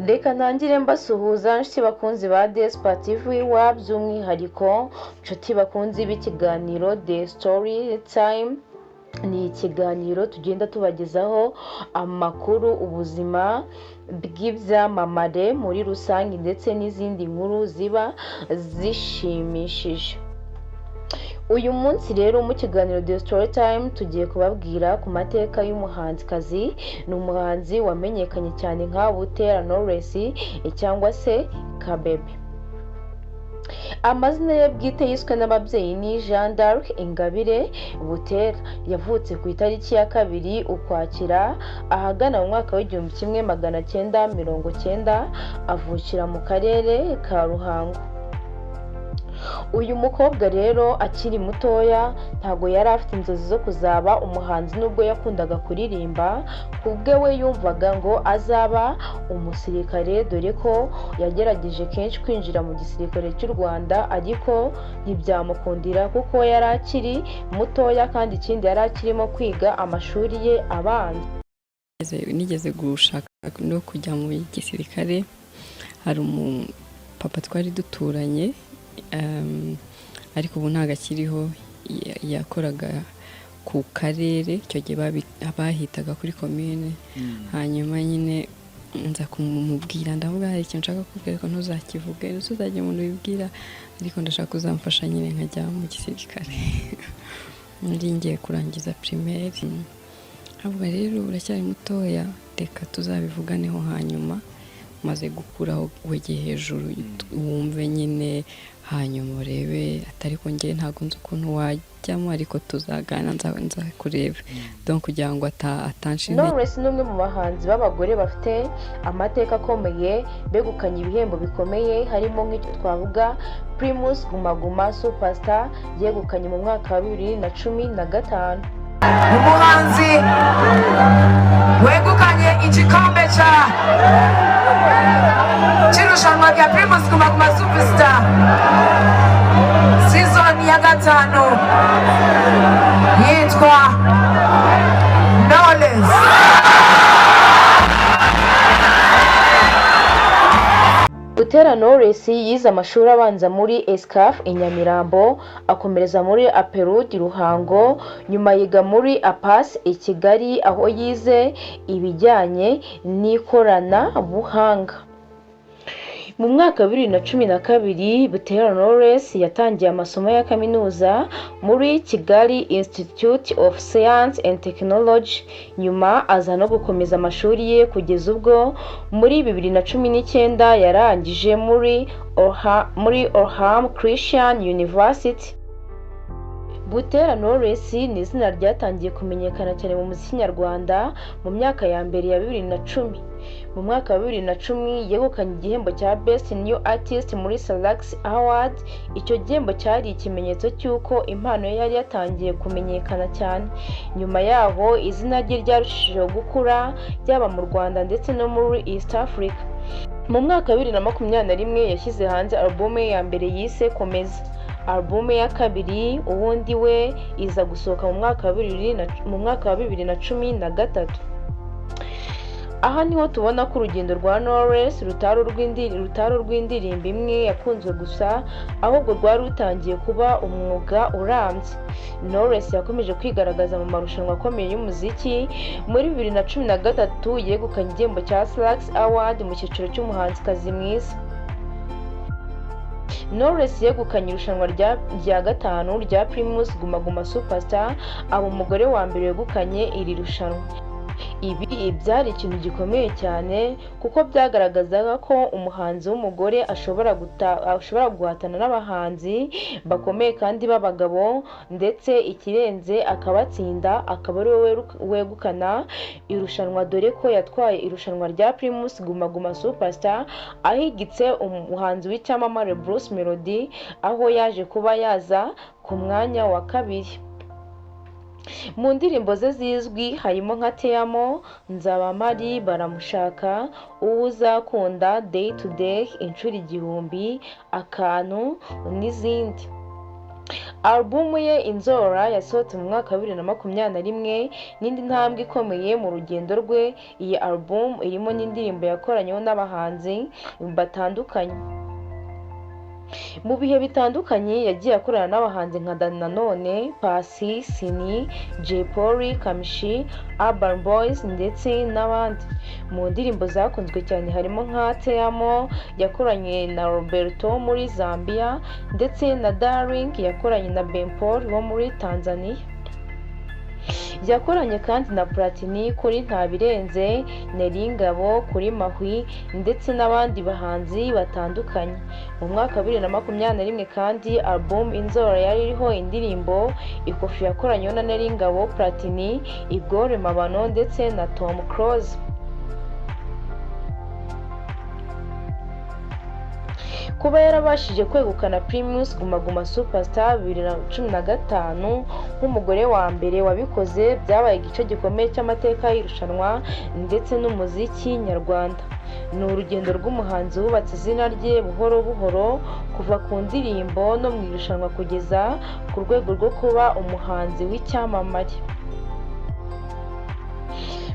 Reka ntangire mbasuhuza nshuti bakunzi ba Despa TV wa, by'umwihariko nshuti bakunzi b'ikiganiro The Story Time. Ni ikiganiro tugenda tubagezaho amakuru, ubuzima bw'ibyamamare muri rusange ndetse n'izindi nkuru ziba zishimishije. Uyu munsi rero mu kiganiro The Story Time tugiye kubabwira ku mateka y'umuhanzikazi. Ni umuhanzi wamenyekanye cyane nka Butera Knowless cyangwa se Kabebe. Amazina ye bwite yiswe n'ababyeyi ni Jean d'Arc Ingabire Butera. Yavutse ku itariki ya 2 Ukwakira ahagana mu mwaka wa 1990, avukira mu karere ka Ruhango. Uyu mukobwa rero akiri mutoya ntabwo yari afite inzozi zo kuzaba umuhanzi, nubwo yakundaga kuririmba. Ku bwe we yumvaga ngo azaba umusirikare, dore ko yagerageje kenshi kwinjira mu gisirikare cy'u Rwanda ariko ntibyamukundira kuko yari akiri mutoya, kandi ikindi yari akirimo kwiga amashuri ye abanza. Nigeze gushaka no kujya mu gisirikare. Hari umupapa twari duturanye, ariko ubu ntabwo akiriho, yakoraga ku karere, icyo gihe bahitaga kuri komine. Hanyuma nyine nza kumubwira, ndavuga: "Hari ikintu nshaka kukubwira, ariko ntuzakivuge, ntuzajya umuntu wibwira, ariko ndashaka uzamfasha nyine nkajya mu gisirikare." Nari ngiye kurangiza primaire. Avuga: "Rero uracyari mutoya, reka tuzabivuganeho hanyuma umaze gukuraho, wegeye hejuru, wumve nyine, hanyuma urebe." Atari ko njye ntabwo nzi ukuntu wajyamo, ariko tuzagana, nza kureba. Donc kugira ngo atansha intege. Knowless ni umwe mu bahanzi b'abagore bafite amateka akomeye, begukanye ibihembo bikomeye, harimo nk'icyo twavuga Primus Guma Guma Superstar yegukanye mu mwaka wa 2015. Umuhanzi wegukanye igikombe cy'irushanwa rya Primus Guma Guma Superstar season ya 5 yitwa Knowless. Butera Knowless yize amashuri abanza muri ESCAF i Nyamirambo, akomereza muri APERUD Ruhango, nyuma yiga muri APACE i Kigali aho yize ibijyanye n'ikoranabuhanga. Mu mwaka wa 2012 Butera Knowless yatangiye amasomo ya kaminuza muri Kigali Institute of Science and Technology, nyuma aza no gukomeza amashuri ye kugeza ubwo muri 2019 yarangije muri Orham Christian University. Butera Knowless ni izina ryatangiye kumenyekana cyane mu muziki nyarwanda mu myaka ya mbere ya 2010. Mu mwaka wa 2010 yegukanye igihembo cya Best New Artist muri Salax Award. Icyo gihembo cyari ikimenyetso cy'uko impano ye yari yatangiye kumenyekana cyane. Nyuma yaho izina rye ryarushijeho gukura, yaba mu Rwanda ndetse no muri East Africa. Mu mwaka wa 2021 yashyize hanze album ye ya mbere yise Komeza. Album ya kabiri Uwundi We iza gusohoka mu mwaka wa 2013. Aha niho tubona ko urugendo rwa Knowless rutari urw'indirimbo imwe yakunzwe gusa, ahubwo rwari rutangiye kuba umwuga urambye. Knowless yakomeje kwigaragaza mu marushanwa akomeye y'umuziki. Muri 2013 yegukanye igihembo cya Salax Award mu cyiciro cy'umuhanzikazi mwiza. Knowless yegukanye irushanwa rya gatanu rya Primus Guma Guma Superstar, aba umugore wa mbere wegukanye iri rushanwa. Ibi byari ikintu gikomeye cyane kuko byagaragazaga ko umuhanzi w'umugore ashobora guhatana n'abahanzi bakomeye kandi b'abagabo, ndetse ikirenze akabatsinda, akaba ari we wegukana irushanwa, dore ko yatwaye irushanwa rya Primus Guma Guma Superstar ahigitse umuhanzi w'icyamamare Bruce Melody, aho yaje kuba yaza ku mwanya wa kabiri. Mu ndirimbo ze zizwi harimo nka Teamo, Nzabamari, Baramushaka, Uwo Uzakunda, Day to Day, Inshuro Igihumbi, Akantu n'izindi. Alubumu ye Inzora yasohotse mu mwaka wa 2021 n'indi ntambwe ikomeye mu rugendo rwe. Iyi alubumu irimo n'indirimbo yakoranyeho n'abahanzi batandukanye. Mu bihe bitandukanye yagiye akorana n'abahanzi nka Danny Nanone, Paccy, Ciney, Jay Polly, Kamichi, Urban Boys ndetse n'abandi. Mu ndirimbo zakunzwe cyane harimo nka Te Amo yakoranye na Roberto muri Zambia ndetse na Darling yakoranye na Ben Paul wo muri Tanzania. Yakoranye kandi na Platini kuri Ntabirenze, Nel Ngabo kuri Mahwi ndetse n'abandi bahanzi batandukanye. Mu mwaka wa 2021 kandi album Inzora yari iriho indirimbo Ikofi yakoranyeho na Nel Ngabo, Platini, Igor Mabano ndetse na Tom Close. Kuba yarabashije kwegukana Primus Guma Guma Superstar 2015 nk'umugore wa mbere wabikoze byabaye igice gikomeye cy'amateka y'irushanwa ndetse n'umuziki nyarwanda. Ni urugendo rw'umuhanzi wubatse izina rye buhoro buhoro kuva ku ndirimbo no mu irushanwa kugeza ku rwego rwo kuba umuhanzi w'icyamamare.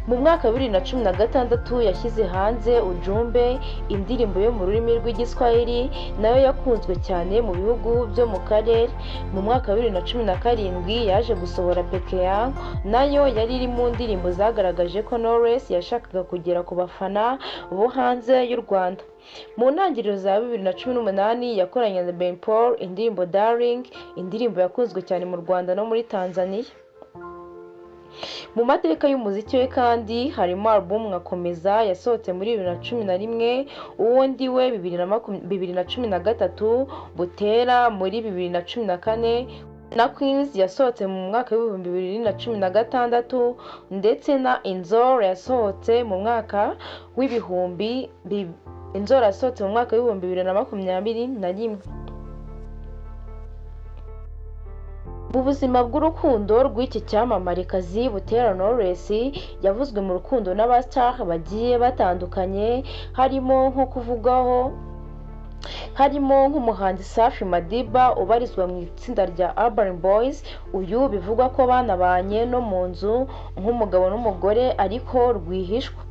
Mu mwaka wa 2016 yashyize hanze Ujumbe, indirimbo yo mu rurimi rw'Igiswahili nayo yakunzwe cyane mu bihugu byo mu karere. Mu mwaka wa 2017 yaje gusohora Peke Yangu, nayo yari iri mu ndirimbo zagaragaje ko Knowless yashakaga kugera ku bafana bo hanze y'u Rwanda. Mu ntangiriro za 2018 yakoranye na Ben Paul indirimbo Darling, indirimbo yakunzwe cyane mu Rwanda no muri Tanzania. Mu mateka y'umuziki we kandi harimo album nka Komeza yasohotse muri 2011, Uwo Ndiwe 2013, Butera muri 2014 na Queens yasohotse mu mwaka w'ibihumbi 2016 ndetse na Inzora yasohotse mu mwaka w'ibihumbi Inzora yasohotse mu mwaka w'ibihumbi 2021. Mu buzima bw'urukundo rw'iki cyamamarekazi, Butera Knowless yavuzwe mu rukundo n'abastar bagiye batandukanye, harimo nko kuvugwaho harimo nk'umuhanzi Safi Madiba ubarizwa mu itsinda rya Urban Boys. Uyu bivugwa ko banabanye no mu nzu nk'umugabo n'umugore ariko rwihishwa.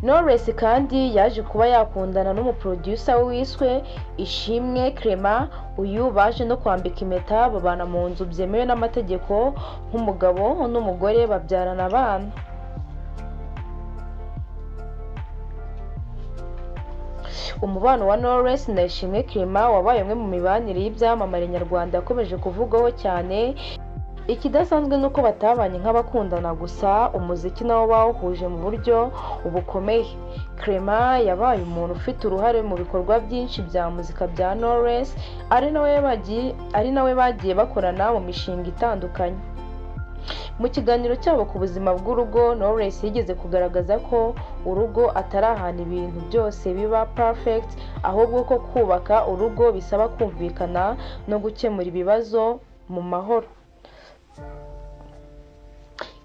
Knowless kandi yaje kuba yakundana n'umuproducer wiswe Ishimwe Clement, uyu baje no kwambika impeta babana mu nzu byemewe n'amategeko nk'umugabo n'umugore babyarana abana. Umubano wa Knowless na Ishimwe Clement wabaye umwe mu mibanire y'ibyamamare nyarwanda yakomeje kuvugwaho cyane. Ikidasanzwe ni uko batabanye nk'abakundana gusa, umuziki nawo bawuhuje mu buryo bukomeye. Clement yabaye umuntu ufite uruhare mu bikorwa byinshi bya muzika bya Knowless, ari nawe bagiye bakorana mu mishinga itandukanye. Mu kiganiro cyabo ku buzima bw'urugo, Knowless yigeze kugaragaza ko urugo atari ahantu ibintu byose biba perfect, ahubwo ko kubaka urugo bisaba kumvikana no gukemura ibibazo mu mahoro.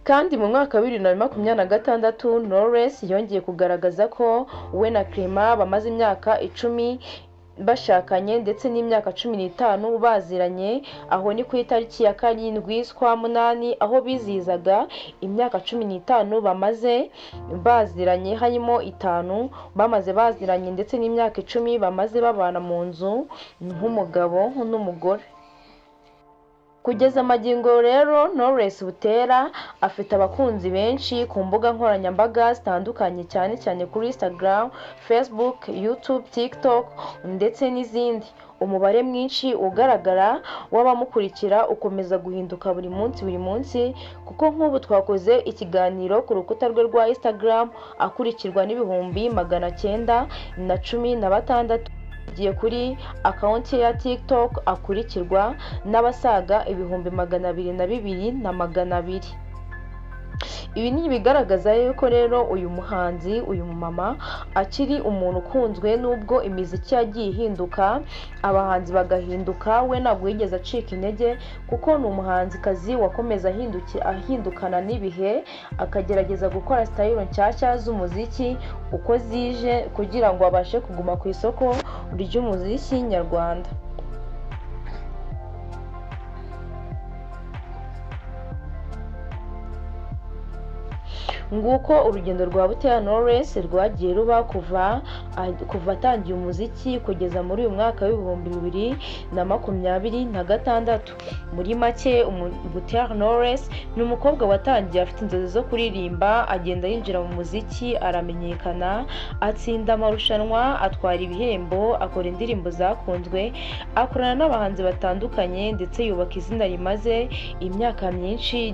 Kandi mu mwaka wa 2026 Knowless yongeye kugaragaza ko we na Clement bamaze imyaka 10 bashakanye ndetse n'imyaka 15 baziranye. Aho ni ku itariki ya 7 z'ukwa 8 aho bizihizaga imyaka 15 bamaze baziranye, harimo 5 bamaze baziranye ndetse n'imyaka 10 bamaze babana mu nzu nk'umugabo n'umugore. Kugeza magingo rero Knowless Butera afite abakunzi benshi ku mbuga nkoranyambaga zitandukanye, cyane cyane kuri Instagram, Facebook, YouTube, TikTok ndetse n'izindi. Umubare mwinshi ugaragara w'abamukurikira ukomeza guhinduka buri munsi, kuko nk'ubu twakoze ikiganiro ku rukuta rwe rwa Instagram akurikirwa n'ibihumbi 916. Agiye kuri akawunti ya TikTok akurikirwa n'abasaga 202,200. Ibi ni ibigaragaza yuko rero uyu muhanzi, uyu mumama akiri umuntu ukunzwe nubwo imiziki yagiye ihinduka, abahanzi bagahinduka, we ntabwo yigeze acika intege kuko ni umuhanzikazi wakomeza ahindukana n'ibihe, akagerageza gukora style nshyashya z'umuziki uko zije kugira ngo abashe kuguma ku isoko ry'umuziki nyarwanda. Nguko urugendo rwa Butera Knowless rwagiye ruba kuva atangiye umuziki kugeza muri uyu mwaka wa 2026. Muri make, Butera Knowless ni umukobwa watangiye afite inzozi zo kuririmba, agenda yinjira mu muziki, aramenyekana, atsinda amarushanwa, atwara ibihembo, akora indirimbo zakunzwe, akorana n'abahanzi batandukanye, ndetse yubaka izina rimaze imyaka myinshi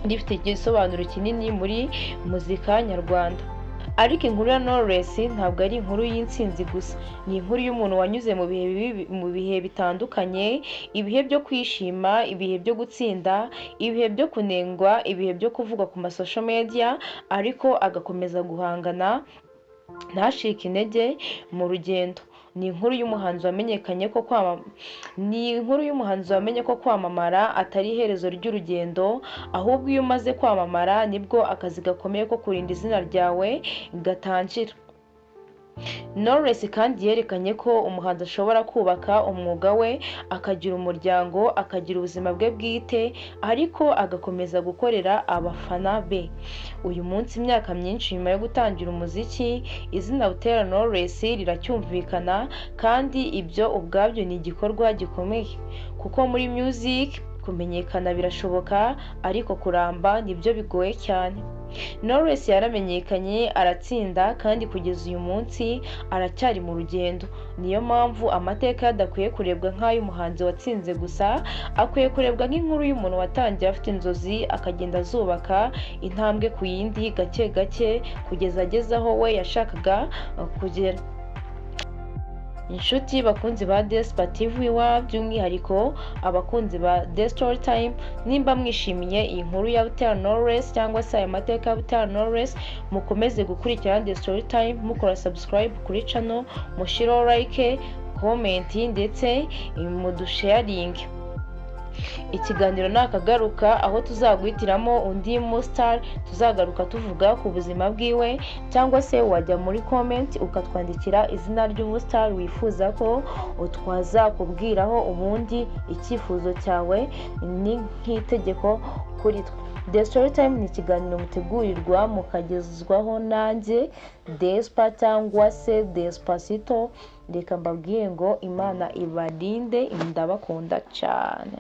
rifite igisobanuro kinini muri muzika nyarwanda. Ariko inkuru ya Knowless ntabwo ari inkuru y'intsinzi gusa, ni inkuru y'umuntu wanyuze mu bihe bibi, mu bihe bitandukanye: ibihe byo kwishima, ibihe byo gutsinda, ibihe byo kunengwa, ibihe byo kuvugwa ku ma social media, ariko agakomeza guhangana, ntacike intege mu rugendo. Ni inkuru y'umuhanzi wamenye ko kwamamara atari iherezo ry'urugendo, ahubwo iyo umaze kwamamara nibwo akazi gakomeye ko kurinda izina ryawe gatangira. Knowless kandi yerekanye ko umuhanzi ashobora kubaka umwuga we, akagira umuryango, akagira ubuzima bwe bwite, ariko agakomeza gukorera abafana be. Uyu munsi, imyaka myinshi nyuma yo gutangira umuziki, izina Butera Knowless riracyumvikana, kandi ibyo ubwabyo ni igikorwa gikomeye, kuko muri music kumenyekana birashoboka, ariko kuramba nibyo bigoye cyane. Knowless yaramenyekanye, aratsinda, kandi kugeza uyu munsi aracyari mu rugendo. Niyo mpamvu amateka ye adakwiye kurebwa nk'ay'umuhanzi watsinze gusa, akwiye kurebwa nk'inkuru y'umuntu watangiye afite inzozi, akagenda azubaka intambwe ku yindi, gake gake, kugeza ageze aho we yashakaga kugera. Inshuti bakunzi ba Despa TV wa, by'umwihariko abakunzi ba The Story Time, nimba mwishimiye iyi nkuru ya Butera Knowless cyangwa se aya mateka ya Butera Knowless, mukomeze gukurikirana The Story Time mukora subscribe kuri channel, mushireho like, comment, ndetse mudusharinge. Ikiganiro nakagaruka, aho tuzaguhitiramo undi mustar tuzagaruka tuvuga ku buzima bwiwe, cyangwa se wajya muri comment ukatwandikira izina ry'umustar wifuza ko twazakubwiraho. Ubundi icyifuzo cyawe ni nk'itegeko kuri twe. The Story Time ni ikiganiro mutegurirwa mukagezwaho nanjye Despa cyangwa se Despacito. Reka mbabwire ngo Imana ibarinde, ndabakunda cyane.